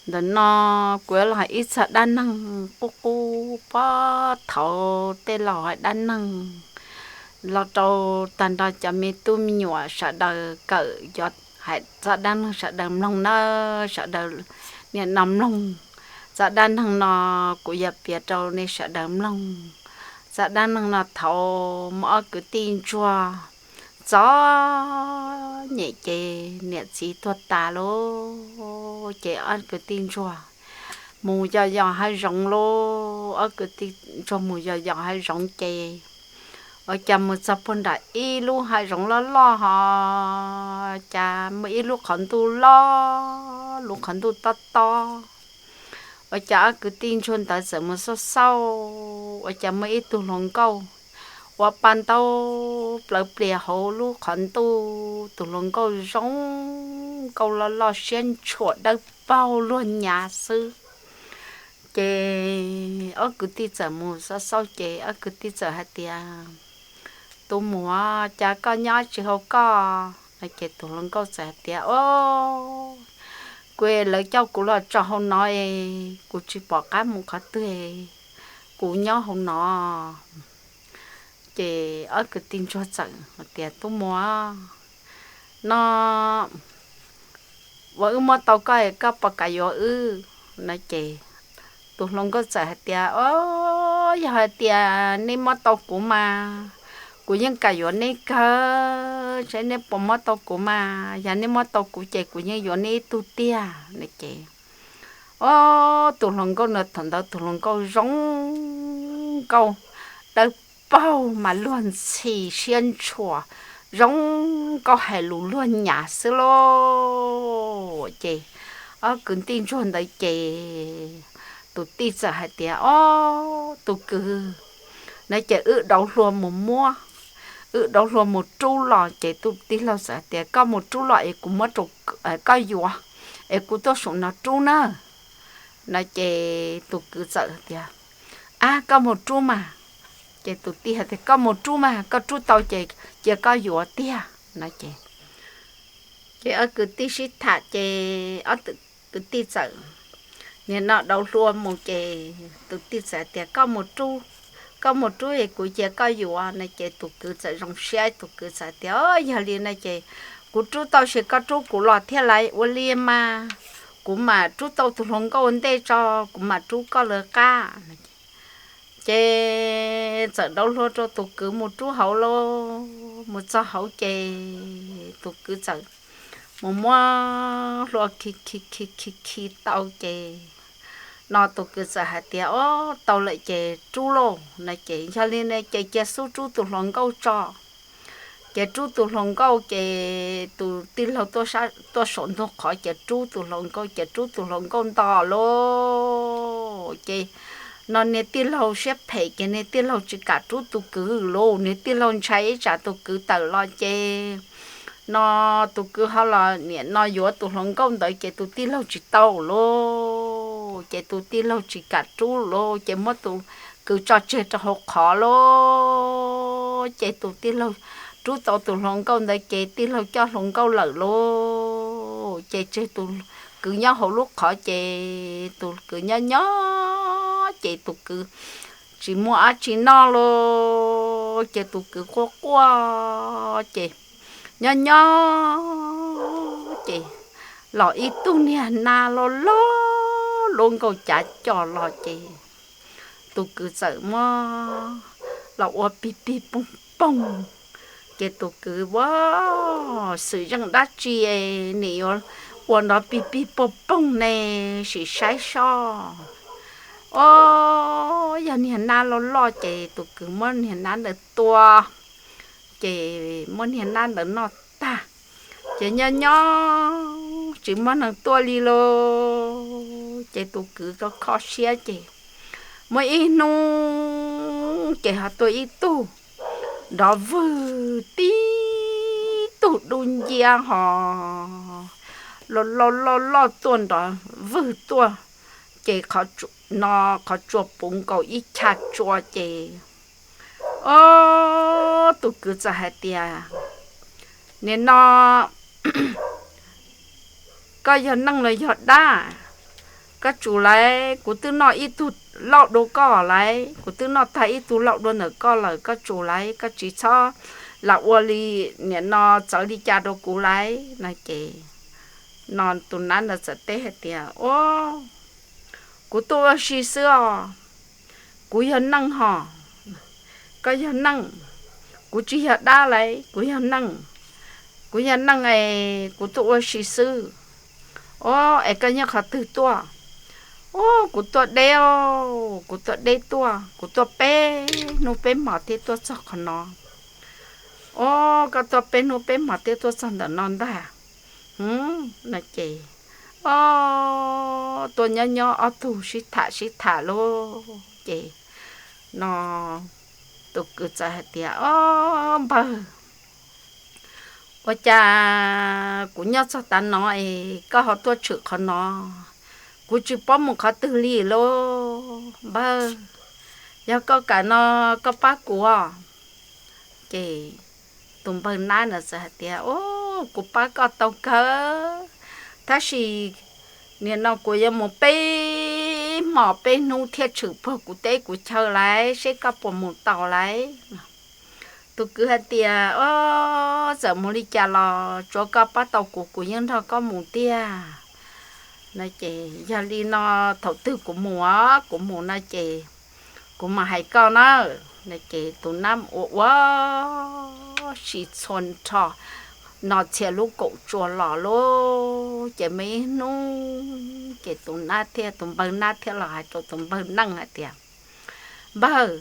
Ntawm no kuv yuav los hais ib txog dab neeg qub qub puag thaum tej laus hais dab neeg los rau tag nrho cov me tub me nyuam sawv daws kawm cov hais txog dab neeg sawv daws mloog nawb, sawv daws niam no mloog. Txog dab neeg no kuv yuav piav rau nej sawv daws mloog. Txog dab neeg no thaum muaj ob kwv tij ntsuag txom nyem ces niam txiv tuag tas lawm, ces ob kwv tij ntsuag mus yos yos hav zoov lawm. Ob kwv tij ntsuag mus yos yos hav zoov ces ua cas mus txog puag nram ib lub hav zoov loj loj ho cas muaj ib lub qhov ntuj loj, lub qhov ntuj tob tob. Ua cas ob kwv tij ntsuag ntawd txawm mus xauj xauj, ua cas muaj ib tug hluas nkauj ua pa ntaub plawv plias hauv lub qhov ntuj. Tus hluas nkauj zoo nkauj loj loj siab ntshua dawb paug luag nyav xwb. Ces ob kwv tij txawm mus xauj xauj ces ob kwv tij txawm hais tias, Tus muam, cas koj nyob tsis hauv koj? Ces tus hluas nkauj txawm hais tias, Au, kuv, lawv coj kuv los tso hauv no es kuv tsis pom qab mus qhov twg, kuv nyob hauv no. Ces ob kwv tij ntsuag txawm hais tias, Tus muam, no ua wb muab tau koj es koj puas kam yuav wb? No ces tus hluas nkauj txawm hais tias, Au, yog hais tias nej muab tau kuv mas kuv yeej kam yuav nej kawg, saib nej puas muab tau kuv mas, yog nej muab tau kuv ces kuv yeej yuav nej ib tug tiag. No ces, au, tus hluas nkauj no thaum ntawd tus hluas nkauj zoo nkauj dawb paug mas luag ntxhi siab ntshua, zoo nkauj hais lus luag nyav xwb lauj. Ces ob kwv tij ntsuag ntawd ces tus tij txawm hais tias, Au, tus kwv, no ces wb dauv hlua mus muab, wb dauv hlua mus rub los. Ces tus tij laug txawm hais tias, Koj mus rub los es kuv muab rau koj yuav, es kuv tuaj saum no rub na. No ces tus kwv txawm tias, Ab, koj mus rub mas. Ces tus tij hais tias, Koj mus rub mas, koj rub tau ces cia koj yuav tiag. No ces, ces ob kwv tij sib tham ces ob kwv tij txawm nim no dauv hlua mus ces tus tij txawm tias, Koj mus rub, koj mus rub es kuv cia koj yuav. No ces tus kwv txawm zoo siab, tus kwv txawm tias, Yog li no ces kuv rub tau ces koj rub kuv los thiab lauj. Ua li mas kuv mam rub tau tus hluas nkauj ua ntej tso, kuv mam rub koj lawv qab. Ces txawm dauv hlua rau tus kwv mus rub hauv lauj. Mus txog hauv ces tus kwv txawm mus muab hlua khi khi khi khi khi tau ces no tus kwv txawm hais tias, Au, tau lawm ces rub lauj. No ces, Yog li no ces cia xub rub tus hluas nkauj tso. Ces rub tus hluas nkauj ces tus tij laug tuaj saum ntug qhov ces rub tus hluas nkauj, ces rub tus hluas nkauj nto lauj. Ces no niag tij laug siab phem ces niag tij laug tsis kam rub tus kwv lauj, niag tij laug ntshai ib tsam tus kwv tawm los ces no tus kwv ho los nim no yuav tus hluas nkauj ntawd ces tus tij laug tsis tau lauj. Ces tus tij laug tsis kam rub lauj, ces muab tus kwv tso tseg rau hauv qhov lauj. Ces tus tij laug rub tau tus hluas nkauj ntawd ces tij laug coj hluas nkauj lawm lauj. Ces tseg tus kwv nyob hauv lub qhov ces tus kwv nyob nyob ces tus kwv tsis muaj dab tsi noj lauj. Ces tus kwv quaj quaj ces nyob nyob ces los ib tug niag nab loj loj luaj nkaus cav cos los ces tus kwv txawm muab los ua pig pig poog poog. Ces tus kwv ua xwm zeej dab tsi nim yuav ua nrov pig pig poog poog ne, sim saib soj. Au, yog niag nab loj loj ces tus kwv muab niag nab ntawd tua, ces muab niag nab ntawd noj tag, ces nyob nyob tsis muaj neeg tuaj li lauj. Ces tus kwv kho kho siab ces muaj ib hnub ces ho tuaj ib tug nrov vwg tib tug dub nciab ho loj loj loj loj tuaj nrov vwg tuaj, ces no qhov tsua puv nkaus ib chav tsua ces, o, tus kwv txawm hais tias, Nim no koj yog neeg los yog dab? Koj tsum lawm, kuv twb noj ib tug lauj dua koj lawm, kuv twb noj tag ib tug lauj dua ntawm koj lawm, koj tsum lawm, koj tsis txhob lam ua li, nim no txawv li cas rau kuv lawm no ces, no tus nab ntawd txawm teb hais tias, Au, kuv tuaj ua si xwb os, kuv yog neeg hos, koj yog neeg, kuv tsis yog dab lawm, kuv yog neeg, kuv yog neeg es kuv tuaj ua si xwb. Au, es koj nyob qhov twg tuaj? Au, kuv tuaj deb, kuv tuaj deb tuaj, kuv tuaj peb hnub peb hmos thiaj tuaj txog qhov no. Au, koj tuaj peb hnub peb hmos thiaj tuaj txog ntawm no ntag. No ces, au, tuaj nyob nyob ob tug sib tham sib tham lauj ces, no tus kwv txawm hais tias, Au, npawg, ua cas kuv nyob txog tav no es koj ho tuaj tshwm qhov no? Kuv tsis paub mus qhov twg li lauj npawg. Yog koj kam no koj pab kuv os. Ces tus npawg nab ntawd txawm hais tias, Au, kuv pab koj tau kawg, tab sis nim no kuv yuav mus peb hmos peb hnub thiaj tshwm puag kuv teb kuv chaw lawm, seb koj puas mus tau lawm. Tus kwv hais tias, Au, txawm mus li cas los tsuav koj pab tau kuv, kuv yeej nrog koj mus tiag. No ces yog li no thaum twg kuv mus os, kuv mus no ces kuv mam hais koj na. No ces tus nab ua ua si txhua nrho, no txhia lub kaum tsua los lauj ces muaj ib hnub ces tus nab thiaj, tus npawg nab thiaj los hais rau tus npawg neej hais tias, Npawg,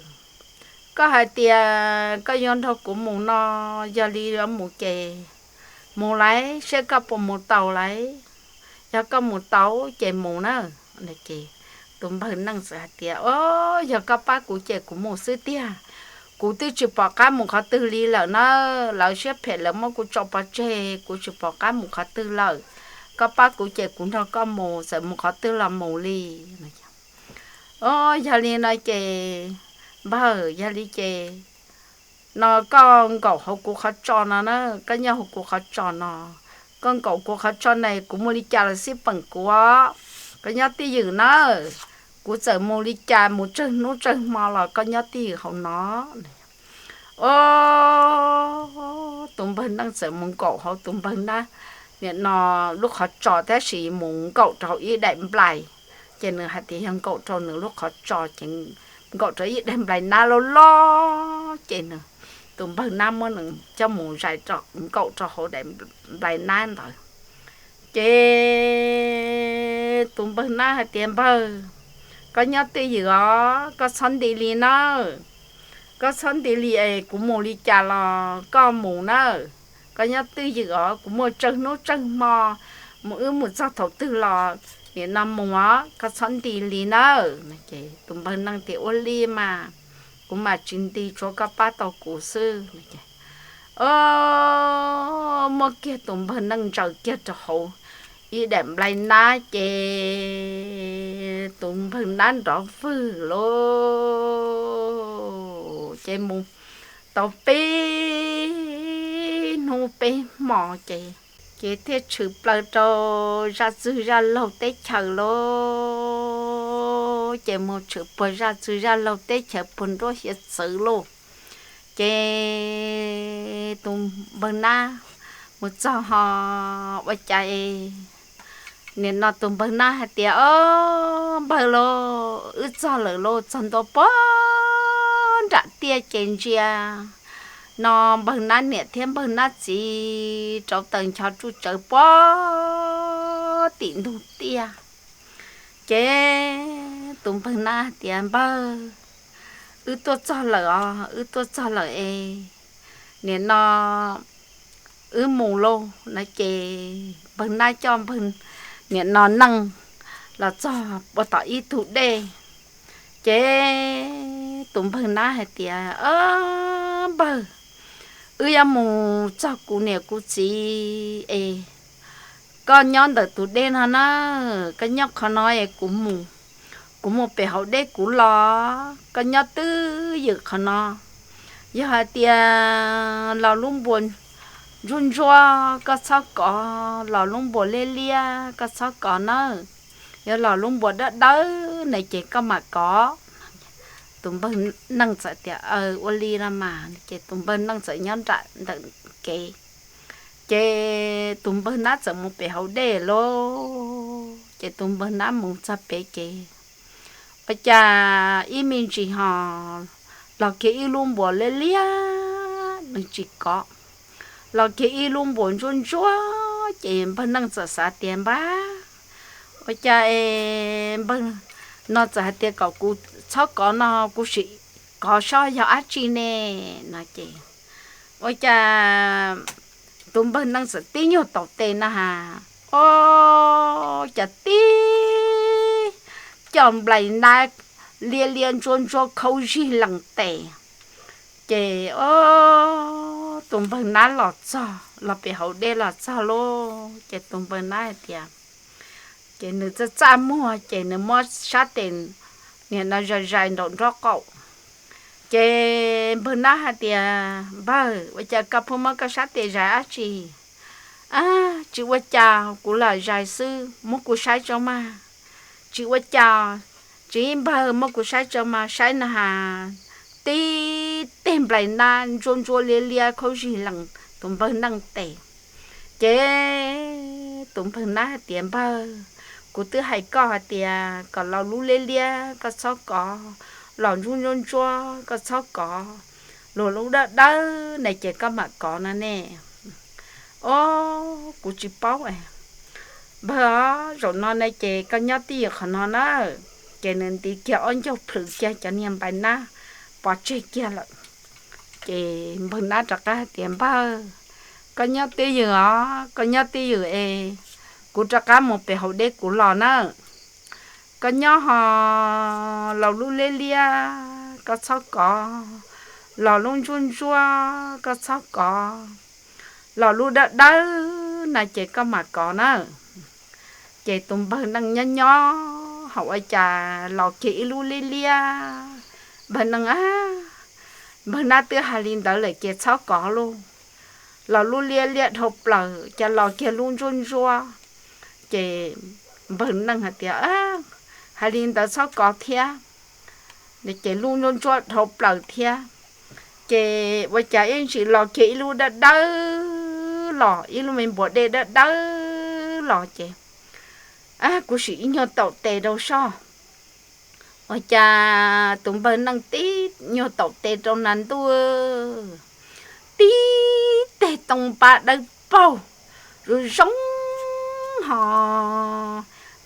koj hais tias koj yuav nrog kuv mus no, yog li yuav mus ces mus lauj, seb koj puas mus tau lauj. Yog koj mus tau ces mus na. Ces tus npawg neej txawm hais tias, Au, yog koj pab kuv ces kuv mus xwb tiag. Kuv twb tsis pom qab mus qhov twg li lawm na, lawv siab phem lawv muab kuv tso pov tseg, kuv tsis pom qab mus qhov twg lawm. Koj pab kuv ces kuv nrog koj mus, txawm mus qhov twg los mus li. Au, yog li no ces, npawg, yog li ces no koj nkaum hauv kuv qhov tso no na, koj nyob hauv kuv qhov tso no, koj nkaum kuv qhov tso na, kuv mus li cas los xij peem kuv os. Koj nyob twj ywm na, kuv txawm mus li cas, mus tsawg hnub tsawg hmo los koj nyob twj ywm hauv no. Au, tus npawg neej txawm mus nkaum hauv tus npawg nab, nim no lub qhov tso tab sis mus nkaum rau hauv ib daim nplai. Ces nws hais tias yog nkaum rau nws lub qhov tso ces nkaum rau ib daim nplai nab loj loj ces nws, tus npawg nab muab nws coj mus zais nkaum rau hauv daim nplai nab ntawd. Ces tus npawg nab hais tias, Npawg, koj nyob twj ywm os, koj txhob nti li nawb. Koj txhob nti li es kuv mus li cas los koj mus nawb. Koj nyob twj ywm os, kuv muaj tsawg hnub tsawg hmo, mus wb mus txog thaum twg los nim no mus os, koj txhob nti li nawb. Tus npawg neej tias, Ua li mas, kuv mam tsis nti, tsuav koj pab tau kuv xwb. Au, muab kiag tus npawg neej ntsaws kiag rau hauv ib daim nplai nab ces tus npawg nab nrov vwg lauj. Ces mus tau peb hnub peb hmo ces, ces thiaj tshwm plaws rau zaj txwg zaj laug teb chaws lauj. Ces mus tshwm puag zaj txwg zaj laug teb chaws puag nruab hiav txwv lauj. Ces tus npawg nab mus txog ho ua cas, nim no tus npawg nab hais tias, Au, npawg lauj, wb txog lawm lauj, txog ntua puag nram tiaj ces ntsia no npawg nab niam thiab npawg nab txiv rauv taws ncho ruj tsawv puag tim ntug tiaj. Ces tus npawg nab hais tias, Npawg, wb tuaj txog lawm os, wb tuaj txog lawm es nim no wb mus lauj. No ces npawg nab coj npawg, nim no neej los txog puag tom ib tug dej. Ces tus npawg nab hais tias, Au, npawg, wb yuav mus txog kuv niam kuv txiv es koj nyob ntawm tus dej no na, koj nyob qhov no es kuv mus, kuv mus pem hauv dej kuv los, koj nyob twj ywm qhov no. Yog hais tias los lub npua ntsuab ntsuab koj txhob kov, los lub npua liab liab koj txhob kov nawb. yuav los lub npuas dawb dawb na ces koj mam kov. Tus npawg neej txawm tias, Aw, ua li no mas. Ces tus npawg neej txawm nyob nram ntawm kev, ces tus npawg nab txawm mus pem hauv dej lauj. Ces tus npawg nab mus txog pem ces ua cas ib me ntsis ho los kiag ib lub npuas liab liab, nws tsis kov, los kiag ib lub npuas ntsuab ntsuab. Ces npawg neej txawm xav tias, Npab, ua cas es npawg no txawm hais tias kom kuv txhob kov no, kuv sim kov seb yog dab tsi ne? No ces ua cas tus npawg neej txawm tib nyuag taus tes na has, o, cas tib co nplais nab liab liab ntsuab ntsuab khaub zig lees tes. Ces o, tus npawg nab los txog, los pem hauv dej los txog lauj. Ces tus npawg nab hais tias, ces nws txaj txaj muag ces nws muab sab tes nim no zais zais nraum nraub qaum. Ces npawg nab hais tias, Npawg, ua cas koj pheej muab koj sab tes zais dab tsi? Tsis ua cas, kuv lam zais xwb, muab kuv saib tso mas. Tsis ua cas, tsis ib npawg, muab kuv saib tso mas, saib na has. Tib teg nplais nab ntsuab ntsuab liab liab khaub zig lees tus npawg neej tes. Ces tus npawg nab hais tias, Npawg, kuv twb hais koj hais tias kom los lub liab liab koj txhob kov, los ntsuab ntsuab ntsuab koj txhob kov, los lub dawb dawb na ces koj mam kov no ne. O, kuv tsis paub. Npawg, zaum no ne ces koj nyob twj ywm qhov no na. Ces nws ntiv kiag ob ncaug plhws kiag cov niag nplais nab pov tseg kiag lawm. Ces npawg nab rov qab hais tias, Npawg, koj nyob twj ywm os, koj nyob twj ywm es kuv rov qab mus pem hauv dej kuv los na. Koj nyob ho, los lub liab liab koj txhob kov, los lub ntsuab ntsuab koj txhob kov, los lub dawb dawb na ces koj mam kov na. Ces tus npawg neej nyob nyob ho ua cas los kiag ib lub liab liab. Npawg neej, npawg nab twb hais li ntawd lawm ces txhob kov lauj. Los lub liab liab dhau plaws ces los kiag lub ntsuab ntsuab. Ces npawg neej hais tias, Hais li ntawd txhob kov thiab. Ces lub ntsuab ntsuab dhau plaws thiab. Ces ua cas ib ntsis los kiag ib lub dawb dawb los, ib lub me npuas dej dawb dawb los ces, Kuv sim ib nyuag taus tes rau soj. Ua cas tus npawg neej tib nyuag taus tes rau na ntuj, tib teg tooj npab dawb paug zoo zoo ho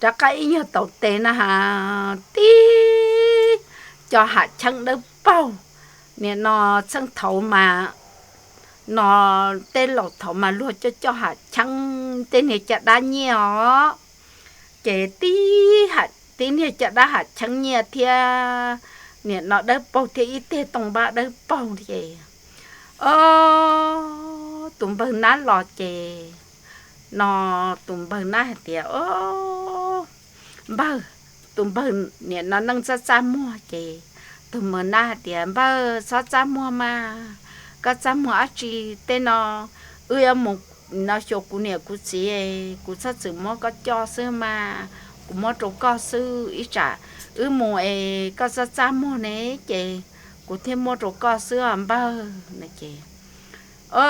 rov qab ib nyuag taus tes na has, tib co ham cheeb dawb paug. Nim no txheej thaud mas, no tej laus thaud mas luag coj coj ham cheeb tej niag caj dab nyiaj os. Ces tib, tib niag caj dab ham cheeb nyiaj thiab, nim no dawb paug thiab ib teg tooj npab dawb paug ces, o, tus npawg nab los ces, no tus npawg nab hais tias, O, npawg, tus npawg nim no neej txaj txaj muag ces tus npawg nab hais tias, Npawg, txhob txaj muag mas, koj txaj muag dab tsi? Tej no wb yuav mus no xyuas kuv niam kuv txiv, kuv txhob txwm muab koj coj xwb mas, kuv muab rau koj xwb, ib tsam wb mus es koj txaj txaj muag ne ces kuv thiaj muab rau koj xwb os npawg. No ces, o,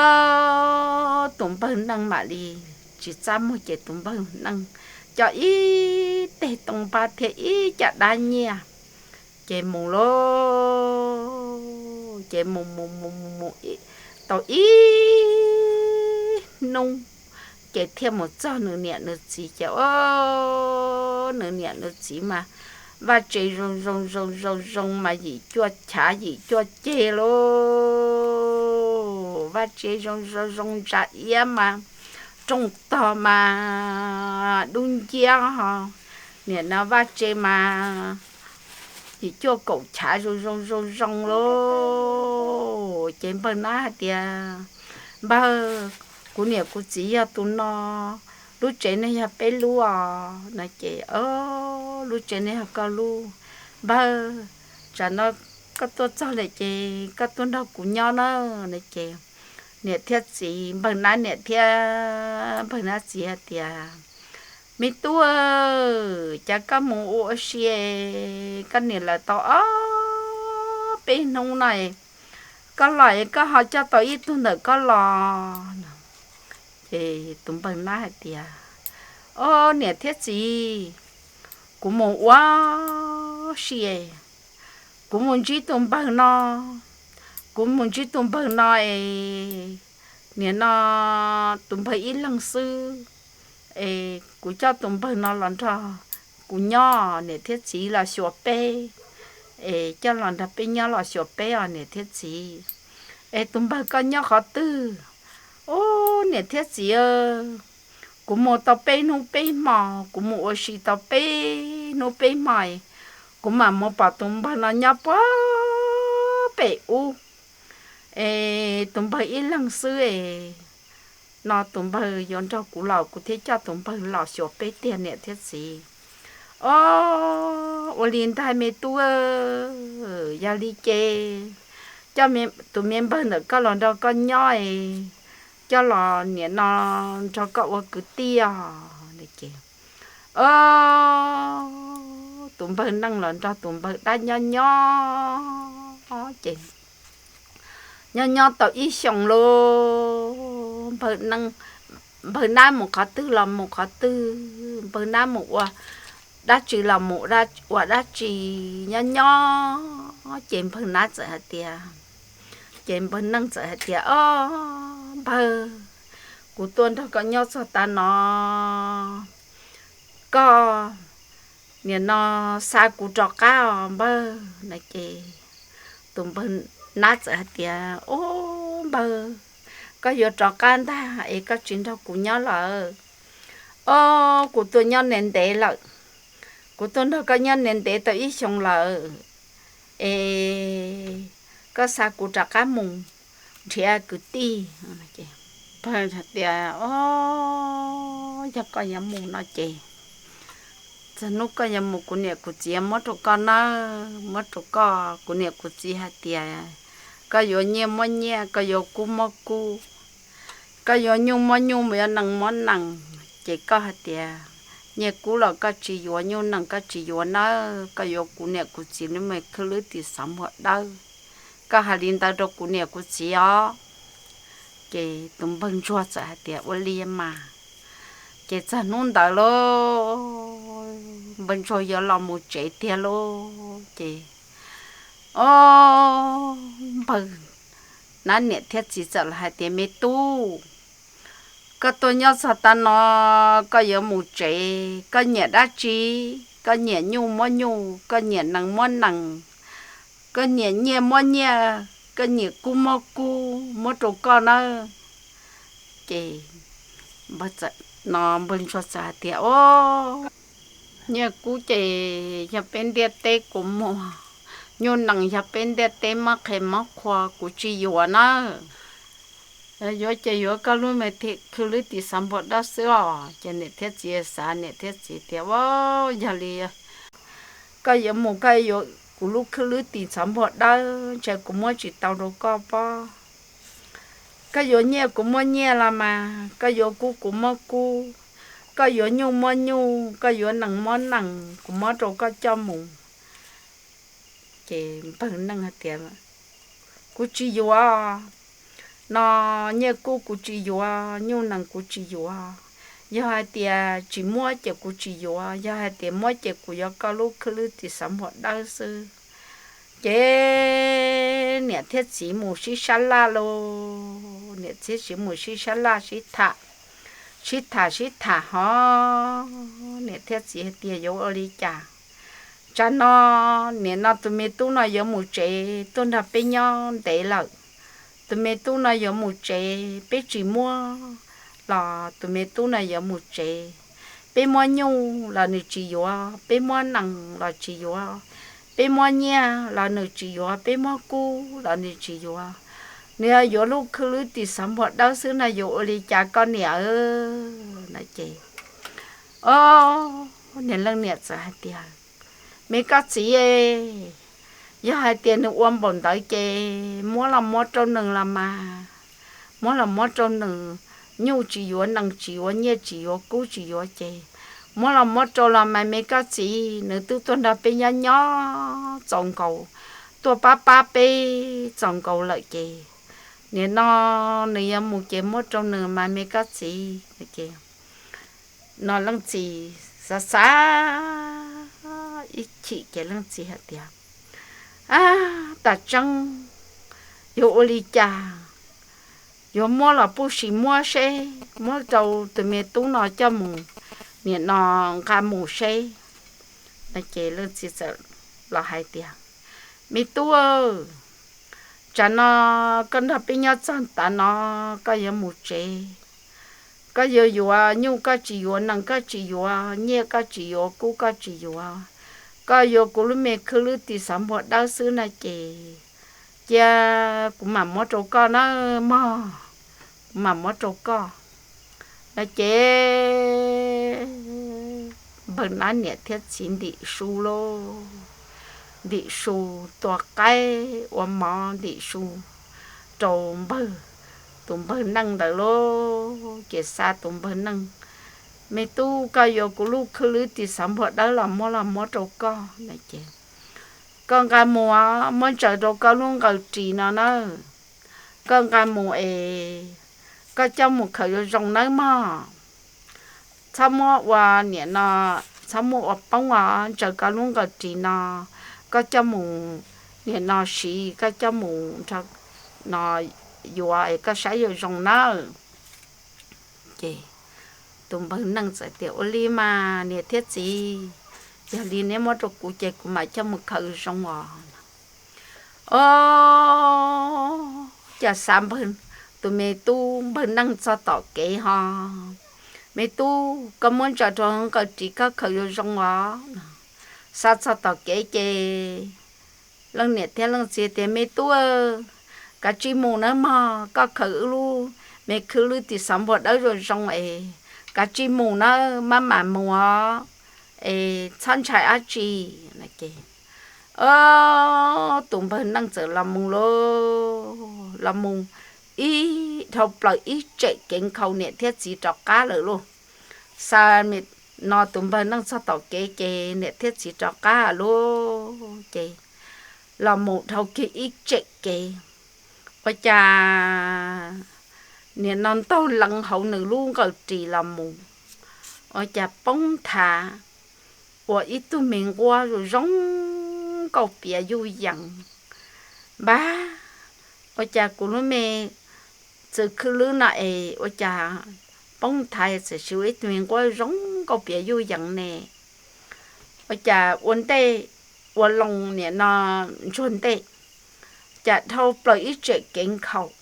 tus npawg neej mam li tsis txaj muag ces tus npawg neej coj ib teg tooj npab thiab ib caj dab nyiaj ces mus lauj. Ces mus mus mus mus mus tau ib hnub ces thiaj mus txog nws niam nws txiv ces, o, nws niam nws txiv mas vaj tse zoo zoo zoo zoo zoo mas yim cuaj chav yim cuaj ceg lauj. Vaj tse zoo zoo zoo ntsa iab mas rooj tog mas dub nciab ho, nim no vaj tse mas yim cuaj kaum chav zoo zoo zoo zoo lauj. Ces npawg nab hais tias, Npawg, kuv niam kuv txiv yog tus no, lub tsev no yog peb lub os. No ces, O, lub tsev no yog koj lub. Npawg, tsam no koj tuaj txog lawm ces koj tuaj nrog kuv nyob na. No ces niam thiab txiv, npawg nab niam thiab npawg nab txiv hais tias, Me tub, cas koj mus ua si, koj niam lawv tau ob peb hnub no, koj los es koj ho coj tau ib tug ntawm koj los no. Ces tus npawg nab hais tias, Ob, niam thiab txiv, kuv mus ua si, kuv mus ntsib tus npawg no, kuv mus ntsib tus npawg no es, nim no tus npawg ib leeg xwb, es kuv coj tus npawg no los nrog kuv nyob, niam thiab txiv los xyuas peb, es coj los nrog peb nyob los xyuas peb os niam thiab txiv. Es tus npawg koj nyob qhov twg? Ub, niam thiab txiv, kuv mus tau peb hnub peb hmo, kuv mus ua si tau peb hnub peb hmo, kuv mam mus pom tus npawg no nyob puag pem ub. Es tus npawg ib leeg xwb es, no tus npawg yuav nrog kuv los, kuv thiaj coj tus npawg los xyuas peb tiag niam thiab txiv. Ob, ua li ntag me tub, yog li ces coj tus me npawg ntawm koj los nrog koj nyob es, coj los nim no nrog koj ua kwv tij os. Ob, tus npawg neej los nrog tus npawg dab nyob nyob ces, nyob nyob tau ib xyoos lauj, npawg nab mus qhov twg los mus qhov twg, npawg nab mus ua dab tsi los mus ua dab tsi, nyob nyob ces npawg nab txawm hais tias, ces npawg neej txawm hais tias, Ob, npawg, kuv tuaj nrog koj nyob txog tav no, koj nim no xa kuv rov qab os npawg no ces tus npawg nab txawm hais tias, Ob, npawg, koj yuav rov qab ntag es koj tsis nrog kuv nyob lawm. Ob, kuv tuaj nyob ntev ntev lawm, kuv tuaj nrog koj nyob ntev ntev tau ib xyoos lawm, es koj xa kuv rov qab mus nrhiav kwv tij. Npawg tias, Ob, yog koj yuav mus no ces, txog hnub koj yuav mus kuv niam kuv txiv muab rau koj nawb, muab rau koj. Kuv niam kuv txiv hais tias, koj yuav nyiaj muab nyiaj, koj yuav kub muab kub, koj yuav nyuj muab nyuj, yuav nees muab nees, ces koj hais tias, nyiaj kub los koj tsis yuav, nyuj nees koj tsis yuav nawb, koj yuav kuv niam kuv txiv lub me khwb lwb tis xov npuag dawb. Koj hais li ntawd rau kuv niam kuv txiv os. Ces tus npawg ntsuag txawm hais tias, Ua li mas. Ces txog hnub ntawd lauj, npawg ntsuag yuav los mus tsev tiag lauj. Ces, ob, npawg nab niam thiab txiv txawm los hais tias, Me tub, koj tuaj nyob txog tav no, koj yuav mus tsev, koj nyiam dab tsi? Koj nyiam nyuj muab nyuj, koj nyiam nees muab nees, koj nyiam nyiaj muab nyiaj, koj nyiam kub muab kub, muab rau koj nawb. Ces npawg ntsuag txawm hais tias, Ob, nyiaj kub ces yog peb ntiaj teb kua muag, nyuj nees yog peb ntiaj teb mob qhe mob qhua, kuv tsis yuav nawb. Yuav ces yuav koj lub me khwb lwb tis xov npuag dawb xwb os. Ces niam thiab txiv xav, niam thiab txiv tias, Ob, yog li koj yuav mus koj yuav kuv lub khwb lwb tis xov npuag dawb, ntshe kuv muab tsis tau rau koj pob. Koj yuav nyiaj kuv muab nyiaj los mas, koj yuav kub kuv muab kub, koj yuav nyuj muab nyuj, koj yuav nees muab nees, kuv muab rau koj coj mus. Ces npawg neej hais tias, Kuv tsis yuav no, nyiaj kub kuv tsis yuav, nyuj nees kuv tsis yuav. Yog hais tias tsis muab ces kuv tsis yuav, yog hais tias muab ces kuv yuav koj lub khwb lwb tis xov npuag dawb xwb. Ces niam thiab txiv mus sib sab laj lauj, niam thiab txiv mus sib sab laj sib tham, sib tham sib tham hos niam thiab txiv hais tias, Yuav ua li cas? Tsam no, nim no tus me tub no yuav mus tsev, tuaj nrog peb nyob ntev lawm. Tus me tub no yuav mus tsev, peb tsis muab los tus me tub no yuav mus tsev. Peb muab nyuj los nws tsis yuav, peb muab nees los tsis yuav, peb muab nyiaj los nws tsis yuav, peb muab kub los nws tsis yuav. Nws yuav lub khwb lwb tis xov npuag dawb xwb no, yuav ua li cas koj niam? No ces, o, niam leej niam txawm hais tias, Me koj txiv, yog hais tias nws ua npaum ntawd ces muab los muab rau nws los mas, muab los muab rau nws. Nyuj tsis yuav, nees tsis yuav, nyiaj tsis yuav, kub tsis yuav ces muab los muab rau los mas me koj txiv, nws twb tuaj nrog peb nyob nyob txaus nkaus, tuaj pab pab peb txaus nkaus lawm ces nim no nws yuav mus ces muab rau nws mas me koj txiv. No leej txiv xav xav ib chim ces leej txiv hais tias, Ab, tas tseeb yuav ua li cas, yuav muab los puj sim muab seb, muab rau tus me tub no coj mus nim no nqa mus seb. Ces leej txiv txawm los hais tias, Me tub, tsam no koj nrog peb nyob txog tav no, koj yuav mus tsev, koj yuav yuav nyuj koj tsis yuav, nees koj tsis yuav, nyiaj koj tsis yuav, kub koj tsis yuav, koj yuav kuv lub me khwb lwb tis xov npuag dawb xwb no ces cia kuv mam muab rau koj na mog, kuv mam muab rau koj. No ces npawg nab niam thiab txiv ntim su lauj, ntim su tua qaib ua mov ntim su rau npawg, tus npawg neej ntawd lauj. Ces xa tus npawg neej, Me tub, koj yuav kuv lub khwb lwb tis xov npuag dawb los muab los muab rau koj no ces koj nqa mus, muab ntsaws rau koj lub nqaws ris no na, koj nqa mus es koj coj mus khaws zoo zoo nawb mog. Txhob muab ua nim no, txhob muab ua poob os, ntsaws koj lub nqaws ris no, koj coj mus nim no siv, koj coj mus nrog no yuav es koj saib yuav zoo nawb. Ces tus npawg neej txawm tias, Ua li mas niam thiab txiv, yog li neb muab rau kuv ces kuv mam coj mus khaws zoo os. Os, cas xav npawg, tus me tub npawg neej txog tom kev ho, Me tub, koj muab ntsaws rau nqaws ris koj khaws yuav zoo os. Xa txog tom kev ces leej niam thiab leej txiv tias, Me tub, kav tsij mus nawb mog, koj khaws wb lub me khwb lwb tis xov npuag dawb zoo zoo es kav tsij mus nawb, maj mam mus os, es txhob ntshai dab tsi. Ces tus npawg neej txawm los mus lauj, los mus ib dhau plaws ib tsem kev nkhaus niam thiab txiv rov qab lawm lauj. Xa no tus npawg neej txog tom kev ces niam thiab txiv rov qab lauj. Ces los mus dhau kiag ib tsem kev, ua cas nim no ntaug leev hauv nws lub nqaws ris los mus, ua cas poob nthav ua ib tug me nquab zoo zoo nkauj piav yuj yees. Npab, ua cas kuv lub me txwm khwb lwb no es ua cas poob nthav txawm siv ua ib tug me nquab zoo nkauj piav yuj yees ne? Ua cas ua ntej ua loo nim no ntsuag ntej, cas dhau plaws ib tsem kev nkhaus,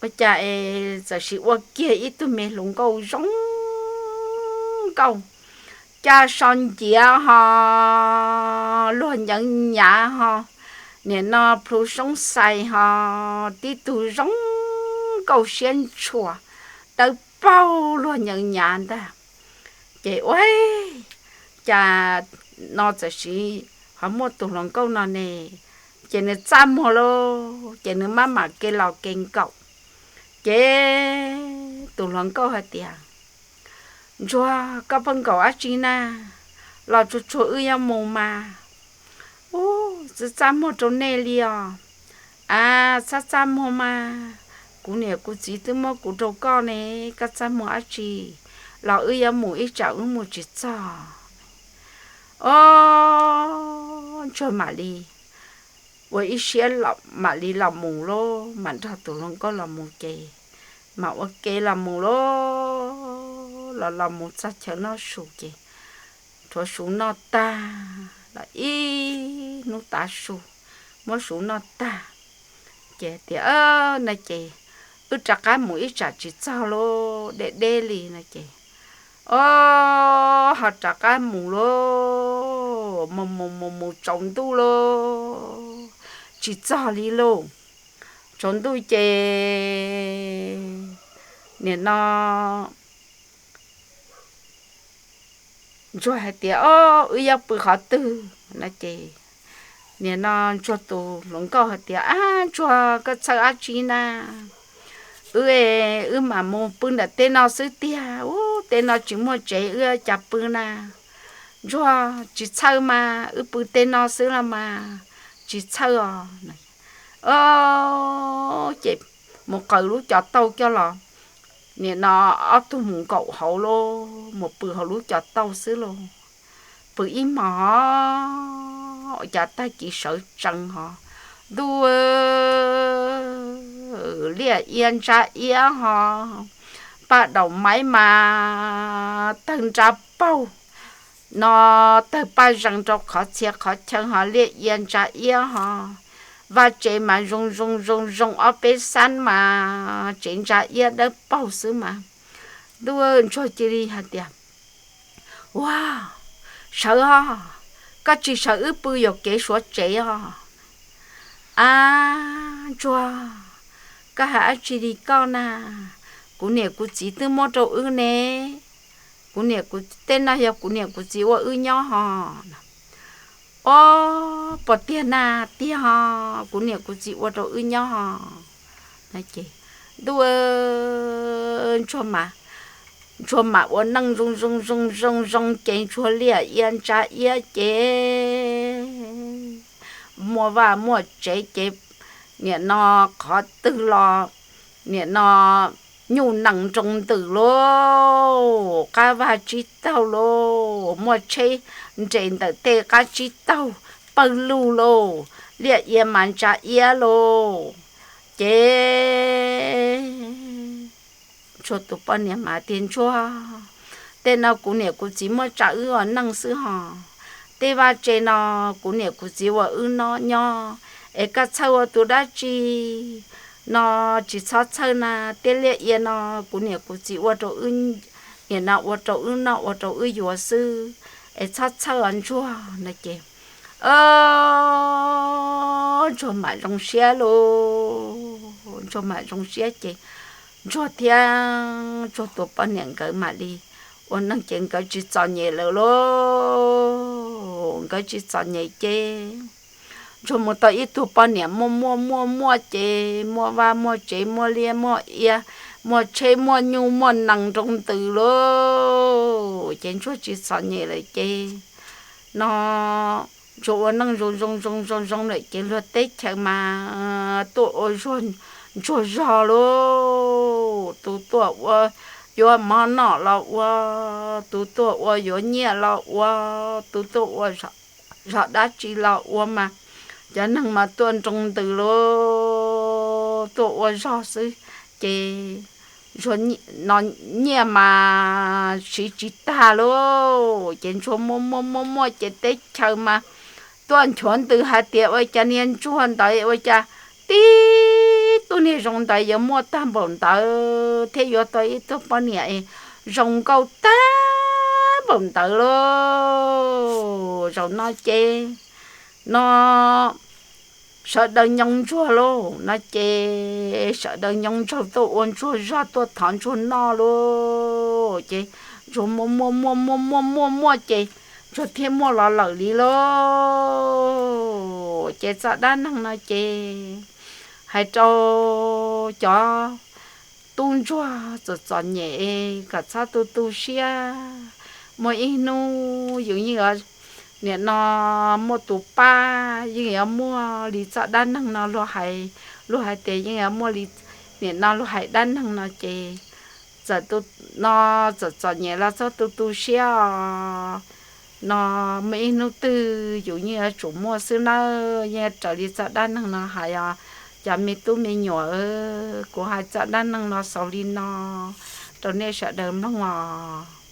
ua cas es txawm siv ua kiag ib tug me hluas nkauj zoo nkauj, caj so nciav ho luag nceev nyav ho, nim no plhu soob xais ho, tib tug zoo nkauj siab ntshua, dawb paug luag nceev nyav ntag. Ces ua cas no txawm siv ho muaj tus hluas nkauj no ne, ces nws txaj muag lauj, ces nws maj mam kev los kev nkaum. Ces tus hluas nkauj hais tias, Ntsuag, koj pheej nkaum dab tsi na? Los tsuag tsuag wb yuav mus mas. Ub, txhob txaj muag rau nej li os. A, txhob txaj muag mas, kuv niam kuv txiv twb muab kuv rau koj ne, koj txaj muag dab tsi? Los wb yuav mus ib tsam wb mus tsis txog. Os, ntsuag mam li ua ib siab mam li los mus lauj, mam nrog tus hluas nkauj los mus ces mam ua ke los mus lauj. Los los mus txog chaw noj su ces rhuav su noj tag los ib hnub tav su, muab su noj tag ces tias, No ces wb rov qab mus ib tsam tsis txog lauj, deb deb li no ces, Os, ho rov qab mus lauj. Mus mus mus mus tsaus ntuj lauj, tsis txog li lauj. Tsaus ntuj ces nim no ntsuag hais tias, Os, wb yuav pw qhov twg? No ces nim no ntsuag tus hluas nkauj hais tias, Ab, ntsuag, koj txhawj dab tsi na? Wb, wb mam mus pw nram tej no xwb tiag. Ub, tej no tsis muaj tsev wb cas pw na? Ntsuag, tsis txhawj mas, wb pw tej no xwb los mas, tsis txhawj os. Ces mus qaws lub cov tauj coj los, nim no ob tug mus nkaum hauv lauj, mus pw hauv lub cov tauj xwb lauj. Pw ib hmos ua cas tag kis sawv tsees ho, ntuj, liaj ia ntsa iab ho, paj daum maiv mas tawg nra paug no, tawg paj zees rau qhov txhia qhov chaw ho, liaj ia ntsa iab ho, vaj tsev mas zoo zoo zoo zoo ob peb xab mas tsev ntsa iab dawb paug xwb mas. Ntuj, Ntsuag cia li hais tias, Ua, sawv os, koj tsis sawv wb pw yuam kev suav tsev os. Ab Ntsuag, koj hais dab tsi li koj na? Kuv niam kuv txiv twb muab rau wb ne, kuv niam kuv, tej no yog kuv niam kuv txiv ua wb nyob ho. Ob, puas tiag na? Tiag ho, kuv niam kuv txiv ua rau wb nyob ho. Ces ntuj, Ntsuag mam ua neej zoo zoo zoo zoo zoo ces Ntsuag liaj ia ntsa iab ces muaj vaj muaj tsev ces nim no qhov twg los nim no nyuj nees nroo ntws lauj, qab vaj tsib taug lauj, muaj tsheb nres ntawm tej qab tsib taug pawg lug lauj, liaj ia mas ntsa iab lauj. Ces Ntsuag tus poj niam mas tias, Ntsuag, tej no kuv niam kuv txiv muab tsa wb ua neej xwb ho. Tej vaj tse no kuv niam kuv txiv ua wb no nyob, es koj txhawj ua tus dab tsi no? Tsis txhob txhawj na, tej liaj ia no kuv niam kuv txiv ua rau wb, nim no ua rau wb noj ua rau wb yuav xwb, es txhob txhawj os Ntsuag no ces Ntsuag mam zoo siab lauj, Ntsuag mam zoo siab ces Ntsuag thiab Ntsuag tus poj niam nkawd mam li ua neej ces nkawd tsis txom nyem lawm lauj, nkawd tsis txom nyem ces Ntsuag mus tau ib tug poj niam muaj muaj muaj muaj ces muaj vaj muaj tsev muaj liaj muaj ia, muaj tsheb muaj nyuj muaj nees nroo ntws lauj, ces Ntsuag tsis txom nyem lawm ces no Ntsuag ua neej zoo zoo zoo zoo zoo lawm ces luag teb chaws mas tuaj ua Ntsuag zog lauj, tus tuaj ua yuav mov noj los ua, tus tuaj ua yuav nyiaj los ua, tus tuaj ua zog dab tsi los ua mas cov neeg mas tuaj nroo ntws lauj, tuaj ua zog xwb ces Ntsuag no nyiaj mas siv tsis tag lauj, ces Ntsuag muaj muaj muaj muaj ces teb chaws mas tuaj nchuav ntws hais tias ua cas niag Ntsuag ntawd ua cas tib tug niag zoo ntawd yuav muaj tag npaum ntawd thiab yuav tau ib tug poj niam zoo nkauj tag npaum ntawd lauj. Zaum no ces no sawv daws nyoo Ntsuag lauj, no ces sawv daws nyoo Ntsuag tuaj ua Ntsuag zog tuaj thov Ntsuag noj lauj, ces Ntsuag muaj muaj muaj muaj muaj muaj muaj ces Ntsuag thiaj muaj los lawm li lauj. Ces txoj dab neeg no ces hais rau cov tub ntsuag txom txom nyem kom txhob tu tu siab. Muaj ib hnub yus yeej yuav, nim no muaj tus pab yeej yuav muaj li txoj dab neeg no luag hais, luag hais tias yeej yuav muaj li, nim no luag hais dab neeg no ces txawm tu, no txom txom nyem los txhob tu tu siab os. No muaj ib hnub twg yus yeej yuav tsum muaj xwb nawb, yeej yuav raws li txoj dab neeg no hais os. Cov me tub me nyuam, kuv hais txoj dab neeg no xaus li no rau nej sawv daws mloog os.